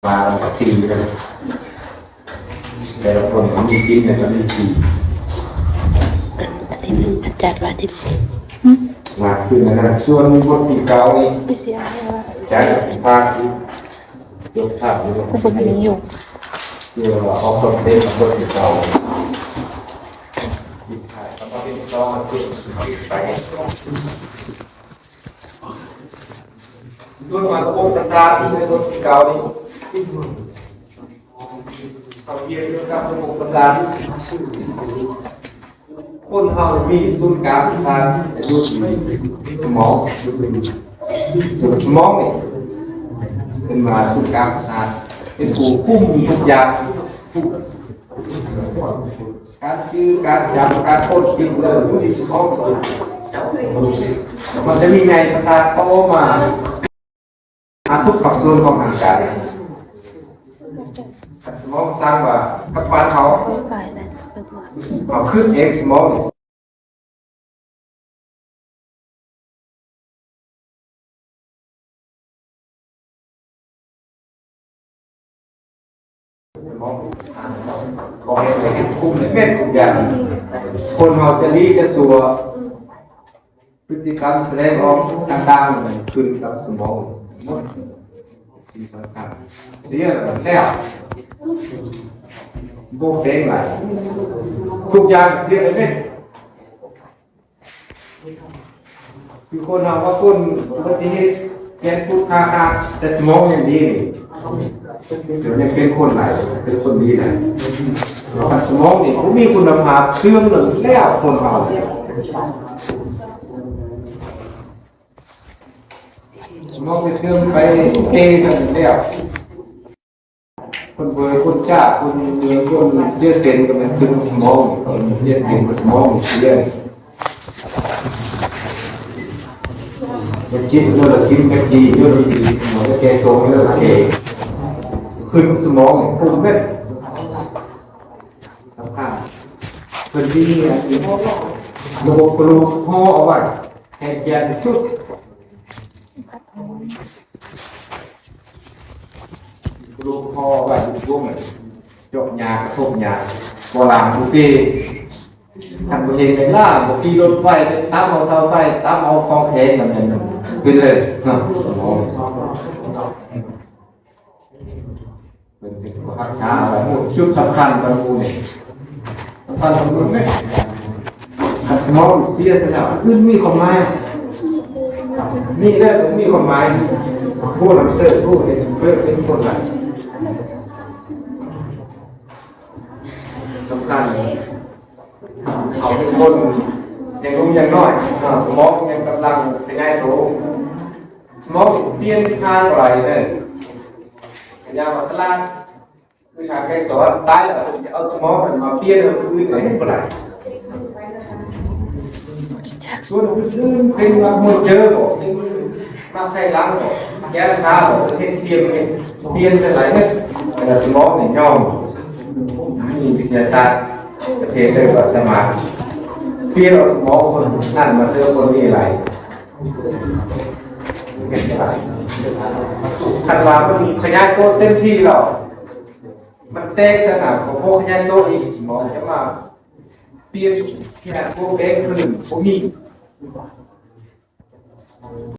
ປາກະຕິນ ແຕ່ລະຄົນກໍມີກິນ ແລ້ວກໍມີທີ່ ອັນນີ້ມັນຈັດວ່າທີ່ ມາຄືນະ ສ່ວນບົດທີເກົ້ານີ້ ຄືຊິເອົາວ່າ ຈາກພາກທີ່ ຍົກພາບຢູ່ ຄືບໍ່ມີຢູ່ ເພື່ອອອກຄອນເທັນບົດທີເກົ້າ ທີ່ຖ່າຍກັບມາເປັນສອງ ໄປ ສ່ວນມາລະບົບປະສາດທີ່ໃນບົດທີເກົ້ານີ້ ເຂົາຮຽນກ່ຽວກັບລະບົບປະສາດ. ຄົນເຮົາມີສູນກາງປະສາດຢູ່ທີ່ສະໝອງ. ສະໝອງນີ້ເປັນວ່າສູນກາງປະສາດ ເປັນຜູ້ຄຸມທຸກຢ່າງ. ການຈື່ ການຈຳ ການຄົ້ນຄິດເລີຍຢູ່ທີ່ສະໝອງ. ມັນຈະມີໃຍປະສາດຕໍ່ມາຫາທຸກພາກສ່ວນຂອງຮ່າງກາຍ. ຄັນສະໝອງສັ່ງວ່າ ກັບປານເຮົາ ເຮົາຄິດເອງ ສະໝອງ ສະໝອງ ບໍ່ໃຫ້ໄປເຮັດຄຸມເຮັດເມັດທຸກຢ່າງ. ຄົນເຮົາຈະດີຈະຊົ່ວ ພຶດຕິກຳສະແດງອອກຕ່າງໆ ມັນຂຶ້ນກັບສະໝອງໝົດ. ສິ່ງສຳຄັນ ເສຍແລ້ວ ບໍ່ແປງຫຼາຍ ທຸກຢ່າງເສຍໄປເໝິດ. ຄືຄົນເຮົາວ່າຄົນອຸບັດຕິເຫດ ແຂນພຸດຂາຂາດ ແຕ່ສະໝອງຍັງດີນີ້ ເປັນຄົນຫຼາຍ ເປັນຄົນດີນະ. ຄັນສະໝອງນີ້ບໍ່ມີຄຸນນະພາບ ເສື່ອມແລ້ວຄົນເຮົາ ສະໝອງໄປເສື່ອມໄປເປນັ້ນແລ້ວ. ຄົນເບີ ຄົນຈ້າ ຄົນເມືອງ ຄົນເສຍເສັ້ນ ກໍແມ່ນເປັນສະໝອງ ເຂົາເອີ້ນເສຍເສັ້ນ ສະໝອງເສຍ. ຢາກກິນ ເອີ ກິນ ຢາກດີ ເອີ ດີ ໝໍ ຢາກແກ້ໂສກ ເອີ ແກ້ ຂຶ້ນສະໝອງ ຂຶ້ນເມັດ ສຳຄັນ. ເພິ່ນມີອັນນີ້ ລະບົບກະດູກຫໍ່ເອົາໄວ້ ໃຫ້ແກ່ນທີ່ສຸດ. ລູກພໍ່ໄວ້ຢູ່ວົງ ຈົກຫຍ້າກະທົບຫຍ້າ ບໍ່ລ້າງບໍ່ຕີ. ຄັນບໍ່ເຮັດແມ່ນລ້າງ ບໍ່ຂີ່ລົດໄຟ ໄປຕຳເອົາເສົາໄຟ ຕຳເອົາຂອງແຂງ ມັນເປັນເລີຍເນາະ ສະໝອງ. ເພິ່ນເປັນຜູ້ຮັກສາໄວ້ໝົດ ຈຸດສຳຄັນຂອງໝູ່ນີ້ ສຳຄັນຂອງໝູ່ນີ້. ຄັນສະໝອງເສຍຊະແລ້ວ ອື່ນມີຄວາມໝາຍ ມີແລ້ວບໍ່ມີຄວາມໝາຍ. ຜູ້ນຳເສີບ ຜູ້ເຮັດເພິ່ນເປັນຄົນລະສຳຄັນ. ເຮົາເປັນຄົນຍັງໜຸ່ມຍັງນ້ອຍເນາະ ສະໝອງຍັງກຳລັງຂະຫຍາຍໂຕ. ສະໝອງປ່ຽນທ່າບໍ່ໄດ້ເດີ ພະຍາມາສະຫຼາດ ຄືທາງໄກສອນ ຕາຍແລ້ວເພິ່ນຈະເອົາສະໝອງນັ້ນມາປ່ຽນໃຫ້ຜູ້ອື່ນກໍເຮັດບໍ່ໄດ້. ສ່ວນອື່ນໆ ເປັນມາໂມເຈີບໍ ເປັນມາໄຂ່ຫຼັງບໍ ແກ້ວທາບໍ ເຮັດປ່ຽນ ປ່ຽນຈັ່ງໃດເນາະ. ແຕ່ສະໝອງນີ້ຍອມ ມີວິທະຍາສາດປະເທດເອີ້ນວ່າສະມາດ ປ່ຽນເອົາສະໝອງຄົນນັ້ນມາເສີມຄົນນີ້ຫຼາຍ. ຄັນວ່າມັນຂະຫຍາຍໂຕເຕັມທີ່ແລ້ວ ມັນແຕກຊະນະ ກໍບໍ່ຂະຫຍາຍໂຕອີກ ສະໝອງຈະມາປ່ຽນ ຂະຫຍາຍໂຕແປງຄືນ ບໍ່ມີ.